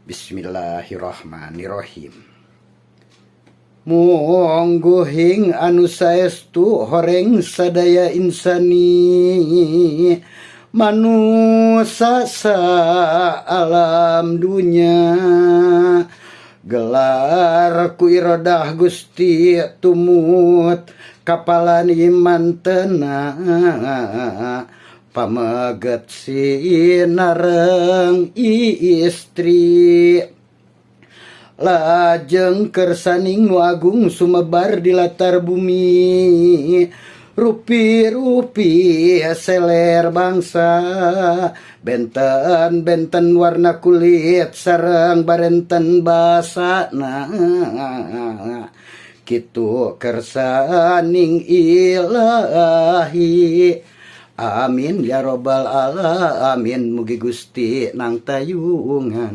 Bismillahirrahmanirrahim. Mungguhing anu saestu horeng sadaya insani manusa sa alam dunya gelar ku irodah Gusti tumut kapalan iman tena pameget sinareng istri lajeng kersaning nu agung sumebar di latar bumi rupi-rupi seler bangsa benten-benten warna kulit sareng barenten basana kitu kersaning ilahi. Amin ya robbal alamin. Mugi Gusti nangtayungan.